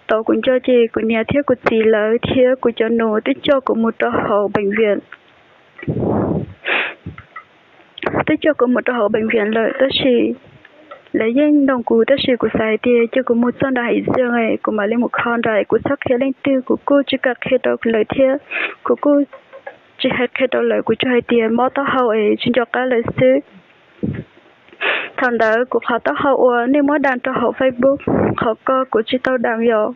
tom kuv nco ces kuv niam thiab kuv txiv lawv thiab kuv cov nus twb coj kuv mus rau hauv peev viam twb coj kuv mus rau hauv peev viam lawm tab sis lawv yeej nug kuv tab sis kuv xav hais tias cia kuv mus txog nram haiv xees kuv mam li mus kho nrad, kuv txhob qhia leej twg, kuv kuj tsis kam qhia rau lawv thiab kuv kuj tsis hais qhia rau lawv, kuv tsuas hais tias mob taub hau es tsis nco qab lawm xwb. Thaum ntawd kuv qhov taub hau uas nej muab da rau hauv Facebook, qhov ko kuv tsis tau da yom,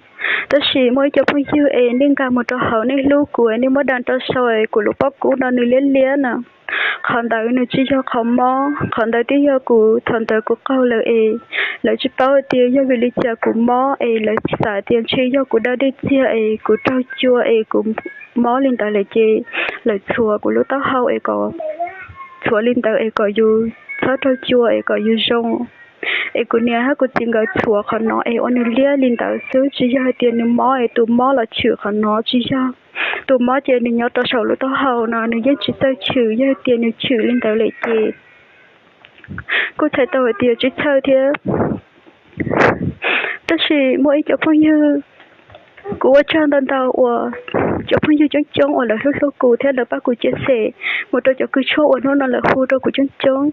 tab sis muaj ib co phooj ywg es nej nkag mus rau hauv, nej hlub kuv es nej muab da rau saum es kuv lub pob kub no nws liab liab na. Qhov ntawd nws tsis yog qhov mob, qhov ntawd twb yog kuv thaum ntawd kuv qaug lawm es lawv tsis paub tias yog vim li cas kuv mob es lawv xav tias ntshe yog kuv da dej txiag es kuv raug cua es kuv mob li ntawd lawm ces lawv txhuav kuv lub taub hau es kom txhuav li ntawd es kom yus txhob raug cua es kom yus zoo. Es kuv niam hab kuv txiv nkawd txhuav qhov no es ua nws liab li ntawd xwb, tsis yog hais tias nws mob es tus mob los chwm qhov no, tsis yog. Tus mob ces nws nyob rau saum lub taub hau no, nws yeej tsis txawj chwm, yog hais tias nws chwm li ntawd lawm ces kuj txhais tau hais tias tsis txhawj thiab. Tab sis muaj ib cov phooj ywg, kuv ua tsaug ntau ntau uas cov phooj ywg coob coob uas lawv hlub hlub kuv thiab lawv pab kuv cia xem mus rau cov kws tshuaj uas hnub no lawv hu rau kuv coob coob.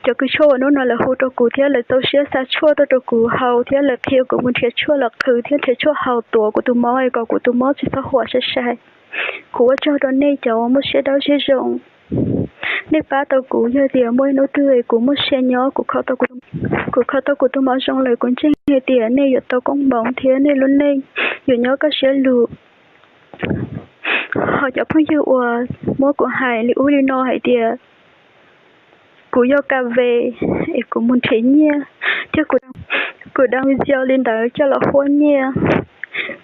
Cov kws tshuaj uas hnub no lawv hu rau kuv thiab lawv txaus siab xa tshuaj tuaj rau kuv haus thiab lawv qhia kuv mus nrhiav tshuaj los qhwv thiab nrhiav tshuaj haus tuav kuv tus mob es kom kuv tus mob tsis txhob huam sai sai. Kuv ua tsaug rau nej cov uas muaj siab dawb siab zoo. Nej pab tau kuv, yog tias muaj ib hnub twg kuv muaj sia nyob, kuv kho tau kuv tus mob zoo lawm, kuv ntseeg hais tias nej yuav tau koob hmoov thiab nej lub neej yuav nyob kaj siab lug. Ho cov phooj ywg uas muab kuv hais li ub li no hais tias kuv yog ka ve es kuv mus nrhiav nyiaj thiab kuv da video li ntawd coj los huab nyiaj.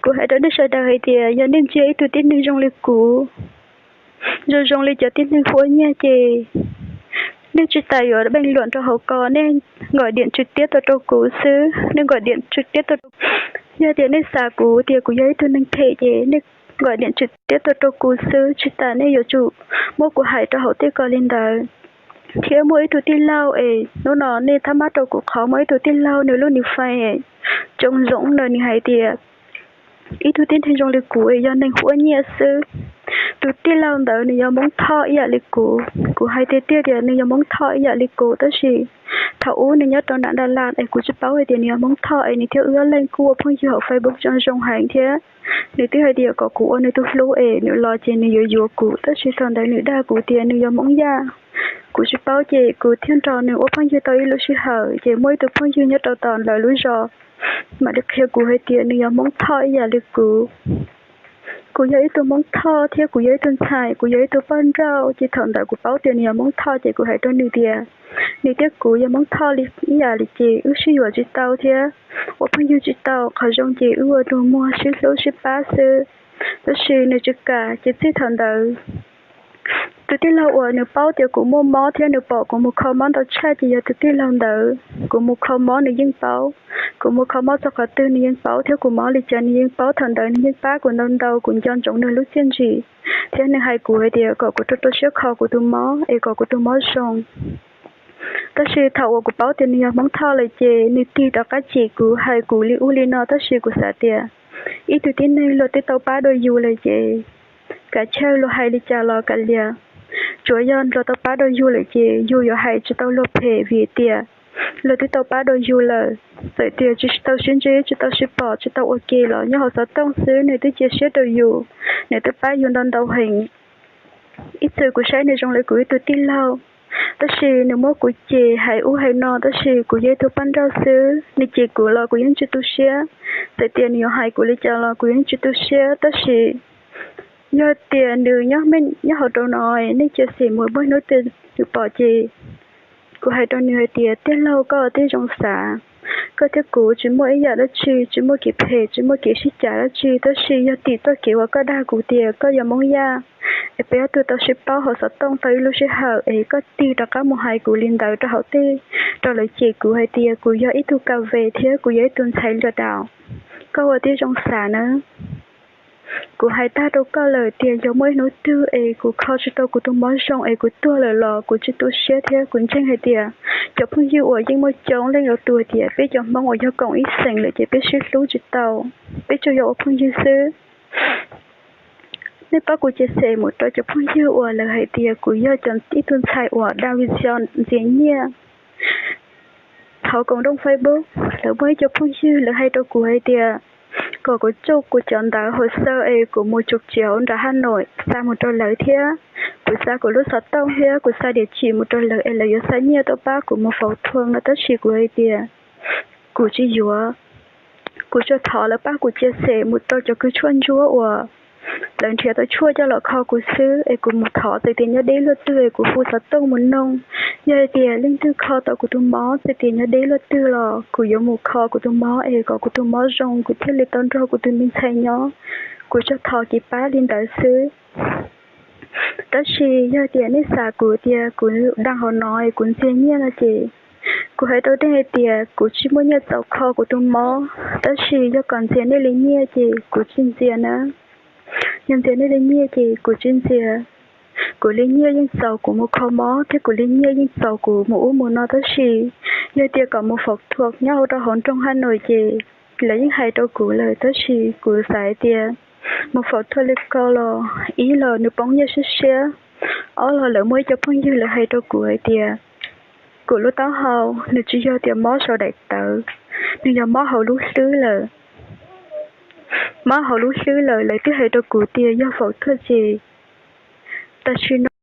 Kuv hais rau nej sawv daws hais tias yog nej ntsia ib tug tib neeg zoo li kuv, zoo zoo li cov tib neeg huab nyiaj ces nej tsis tas yuav npee luam rau hauv ko, nej nkaum diam tswm tiab tau rau kuv xwb, nej nkaum diam tswm tiab tau rau. Yog tias nej xav kuv tias kuv yog ib tug neeg phem ces nej nkaum diam tswm tiab tau rau kuv xwb, tsis tas nej yuav tsum muab kuv hais rau hauv tej ko li ntawd. Thiab muaj ib tug tij laug es hnub no nej thab mab rau kuv qhov muaj ib tug tij laug nws lub nick Face es Tsoom Zoov no nws hais tias ib tug tib neeg zoo li kuv es yog neeg huab nyiaj xwb. Tus tij laug ntawd nws yog Hmoob Thoj ib yam li kuv. Kuv hais tiag tiag tias nws yog Hmoob Thoj ib yam li kuv tab sis thaum ub nws nyob rau nram Đà Lạt es kuv tsis paub hais tias nws yog Hmoob Thoj es nws thiab wb ob leeg kuj ua phooj ywg hauv Facebook zoo zoo heev thiab. Nws twb hais tias kom kuv ua nws tus hlub es nws los ces nws yuav yuav kuv tab sis thaum ntawd nws dag kuv tias nws yog Hmoob Yaj. Kuv tsis paub ces kuv thiaj nrog nws ua phooj ywg tau ib lub sij hawm ces muaj ib tug phooj ywg nyob rau tom lawv lub zos mam li qhia kuv hais tias nws yog Hmoob Thoj ib yam li kuv. Kuv yog ib tug Hmoob Thoj thiab kuv yog ib tug ntxhais, kuv yog ib tug poj nrauj ces thaum ntawd kuv paub tias nws yog Hmoob Thoj ces kuv hais rau nws tias nws thiab kuv yog Hmoob Thoj li ib yam li ces wb sib yuav tsis tau thiab ua phooj ywg tsis tau, qhov zoo ces wb ua nus muag sib hlub sib pab xwb. Tab sis nws tsis kam ces txij thaum ntawd tus tij laug uas nws paub tias kuv muaj mob thiab nws pom kuv mus kho mob ntau tshaj ces yog tus tij laug ntawd. Kuv mus kho mob nws yeej paub, kuv mus kho mob txog qhov twg nws yeej paub thiab kuv mob li cas nws yeej paub. Thaum ntawd nws yeej pab kuv ntau ntau, kuv nco ntsoov nws lub txiaj ntsim thiab nws hais kuv hais tias kom kuv rau rau siab kho kuv tus mob es kom kuv tus mob zoo. Tab sis thaum uas kuv paub tias nws yog Hmoob Thoj lawm ces nws tig rov qab cem kuv, hais kuv li ub li no tab sis kuv xav tias ib tug tib neeg luag twb tau pab dua yus lawm ces kav tsij luag hais li cas los kav liam. Tsuav yog luag tau pab dua yus lawm ces yus yuav hais tsis tau luag phem vim tias luag twb tau pab dua yus lawm. Txawm tias tsis tau sib ntsib, tsis tau sib pom, tsis tau ua ke los nyob hauv xov tooj xwb nws twb cia siab rau yus, nws twb pab yus ntau ntau heev. Ib txwm kuv saib nws zoo li kuv ib tug tij laug, tab sis nws muab kuv cem hais ub hais no tab sis kuv yog ib tug poj nrauj xwb, nws cem kuv los kuv yeej tsis tu siab. Txawm tias nws yuav hais kuv li cas los kuv yeej tsis tu siab tab sis yog tias nws nyob hauv rau no, nej cia xim mus muaj hnub twg nws pom ces kuv hais rau nws hais tias tij laug, koj tib zoo xav, koj thiab kuv tsis muaj ib yam dab tsi, tsis muaj kev phem, tsis muaj kev sib cav dab tsi, tab sis yog tim txoj kev uas koj dag kuv tias koj yog Hmoob Yaj es peb ob tug tau sib paub hauv xov tooj tau ib lub sij hawm es koj tig rov qab mus hais kuv li ntawd rau hauv tej, rau lawv cem kuv hais tias kuv yog ib tug ka ve thiab kuv yog ib tug ntxhais lwm daus. Koj ua tib zoo xav nawb. Kuv hais tag rau koj lawm tias yog muaj ib hnub twg es kuv kho tsis tau kuv tus mob zoo es kuv tuag lawm los kuv tsis tu siab thiab kuv ntseeg hais tias cov phooj ywg uas yeej muaj coob leej yuav tuas tias peb cov Hmoob uas yog koom ib xeem lawm ces peb sib hlub tsis tau, peb tsuas yog ua phooj ywg xwb. Nej pab kuv chia sẻ mus rau cov phooj ywg uas lawv hais tias kuv yog cov ib tug ntxhais uas đăng video ntxias nyiaj. Hauv cộng đồng Facebook lawv muaj ib co phooj ywg lawv hais rau kuv hais tias kom kuv tso kuv cov ntawv hồ sơ es kuv mus chụp chiếu nram Hà Nội xa mus rau lawv thiab kuv xa kuv lub xov tooj thiab kuv xa địa chỉ mus rau lawv es lawv yuav xa nyiaj tuaj pab kuv mus phẫu thuật no, tab sis kuv hais tias kuv tsis yuav. Kuv tsuas thov lawv pab kuv chia sẻ mus rau cov kws tshuaj ntsuab uas lawv nrhiav tau tshuaj coj los kho kuv xwb es kuv mus thov txawm tias nyob deb luaj twg es kuv hu xov tooj mus noog. Yog hais tias leej twg kho tau kuv tus mob txawm tias nyob deb luaj twg los kuv yuav mus kho kuv tus mob es kom kuv tus mob zoo kuv thiaj li tau nrog kuv tus me ntxhais nyob. Kuv tsuas thov kev pab li ntawd xwb. Tab sis yog tias nej xav kuv tias kuv đăng hauv no es kuv ntxias nyiaj no ces kuv hais rau nej hais tias kuv tsis muaj nyiaj txaus kho kuv tus mob, tab sis yog kom ntxias nej li nyiaj ces kuv tsis ntxias na. Yog ntxias nej li nyiaj ces kuv tsis ntxias. Kuv li nyiaj yeej txaus kuv mus kho mob thiab kuv li nyiaj yeej txaus kuv mus ub mus no, tab sis yog tias kom mus phẫu thuật nyob hauv rau hauv nroog Hà Nội ces lawv yeej hais rau kuv lawm, tab sis kuv xav hais tias mus phẫu thuật li ko los ib los nws poob nyiaj siab siab, ob los lawv muaj ib co phooj ywg lawv hais rau kuv hais tias kuv lub taub hau nws tsis yog tias mob saum daim tawv, nws yog mob hauv lub hlwb lawm. Mob hauv lub hlwb lawm, lawv twb hais rau kuv tias yog phẫu thuật ces tam sim no